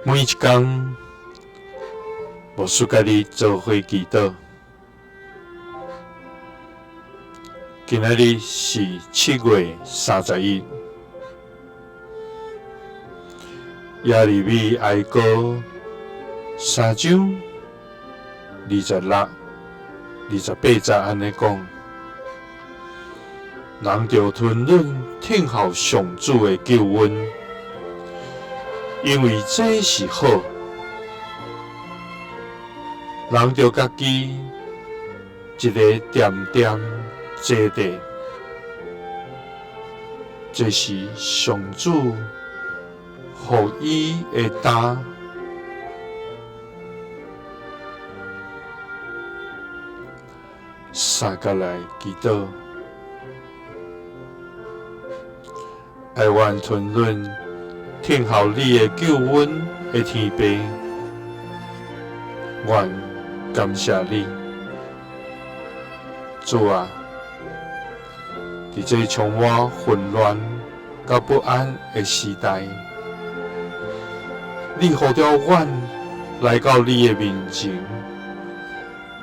每一工，牧师佮你做伙祈祷。今仔日是7月31，耶利米哀歌三章26、28节按呢讲：人著吞忍等候上主的救恩，因为这是好。人著家己一个恬恬坐佇，这是上主予伊的担。三角来祈祷，哀愿吞忍等候你的救恩的天父，愿感谢你，主啊！伫这充满混乱佮不安的时代，你呼召阮来到你的面前，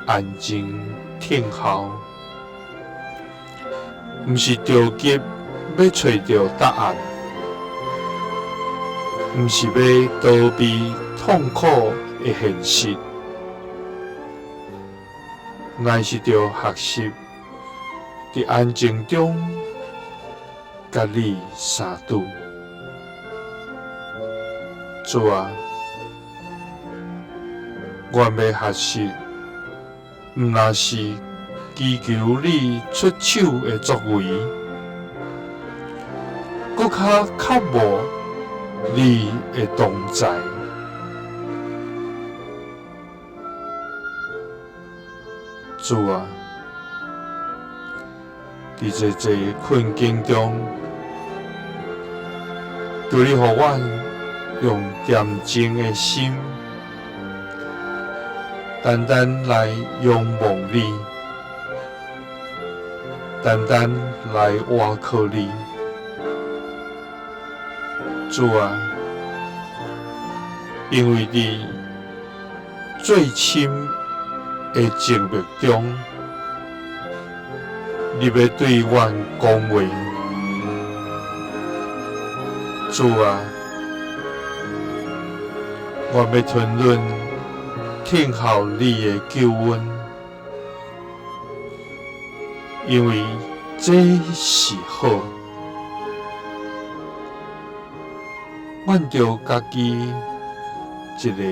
安静等候，毋是著急欲揣著答案，毋是欲逃避痛苦的现实，乃是著学习伫安静中佮你相拄。主啊，阮欲学习，毋若是祈求你出手的作为，阁较渴慕你的同在。主啊，伫济济困境中，求你予阮用恬静的心，单单来仰望你，单单来倚靠你。主啊，因为伫最深的静默中，你欲对阮讲话。主啊，我欲吞忍等候你的救恩，因为这是好。阮著家己一个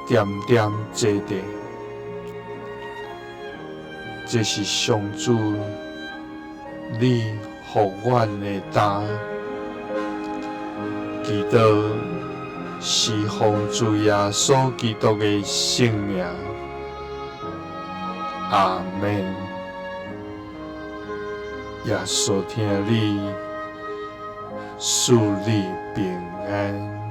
恬恬坐佇，这是上主你予阮的担。祈祷是奉主耶稣基督的圣名，阿们。耶稣疼你，赐你平安。